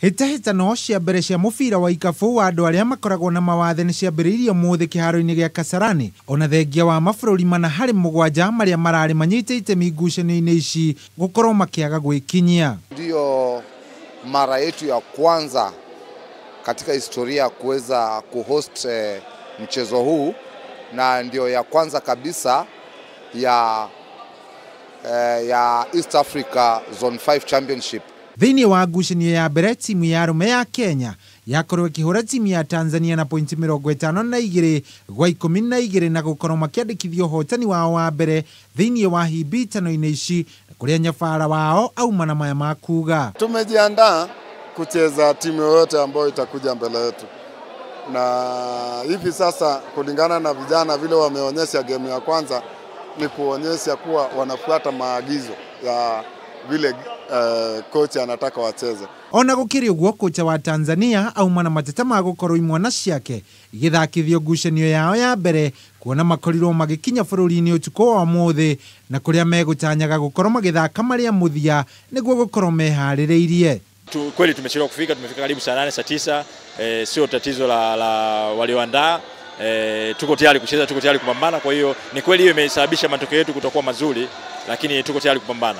Hĩtahĩtano cia mbere cia mũbira wa ikabu wa andũ arĩa makoragwo na mawathe nĩ ciambĩrĩirie ũmũthĩ kĩharo-inĩ gĩa Kasarani, ona thengia wa mabũrũri 4 harĩ 7 marĩa mararĩ manyite itemi ngucanio-inĩ ici gũkorwo makĩaga gwĩkinyia. Ndio mara yetu ya kwanza katika historia kuweza kuhost mchezo huu, na ndio ya kwanza kabisa ya East Africa Zone 5 Championship. Thĩinĩ wa ngucanio ya mbere, timu ya arũme ya Kenya yakorwo ĩkĩhũra timu ya Tanzania na pointi 52 gwa 12 na gũkorwo makĩandĩkithia ũhotani wao wa mbere thĩinĩ wa hĩmbĩtano-inĩ ici, kũrĩa nyabara wao auma na maya ma kuga. Tumejiandaa kucheza timu yoyote ambayo itakuja mbele yetu, na hivi sasa kulingana na vijana vile wameonyesha game ya kwanza ni kuonyesha kuwa wanafuata maagizo ya vile kocha anataka wacheze. Ona gũkĩrĩ ũguo, kocha wa Tanzania auma na mateta ma gũkorwo imwana ciake igĩthakithio ngucanio yao ya mbere, kuona makorirwo magĩkinya bũrũri-inĩ ũtukũ wa ũmũthĩ na kũrĩa megũtanyaga gũkorwo magĩthaka marĩa mũthia nĩguo gũkorwo meharĩrĩirie. Kweli tumechelewa kufika, tumefika karibu saa 8 saa 9. Sio tatizo la walioandaa. Tuko tayari kucheza, tuko tayari kupambana. Kwa hiyo ni kweli hiyo imesababisha matokeo yetu kutokuwa mazuri, lakini tuko tayari kupambana.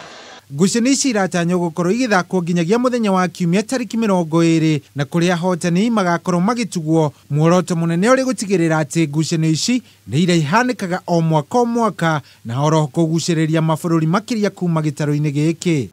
Ngucanio ici iratanywo gũkorwo igĩthakwo nginyagia mũthenya wa kiumia tarĩki 20 na kũrĩa ahotani magakorwo magĩtugwo, muoroto mũnene ũrĩ gũtigĩrĩra atĩ ngucanio ici nĩ iria ihanĩkaga o mwaka o mwaka na oro kũgucĩrĩria mabũrũri makĩria kuma gĩtarũ-inĩ gĩkĩ.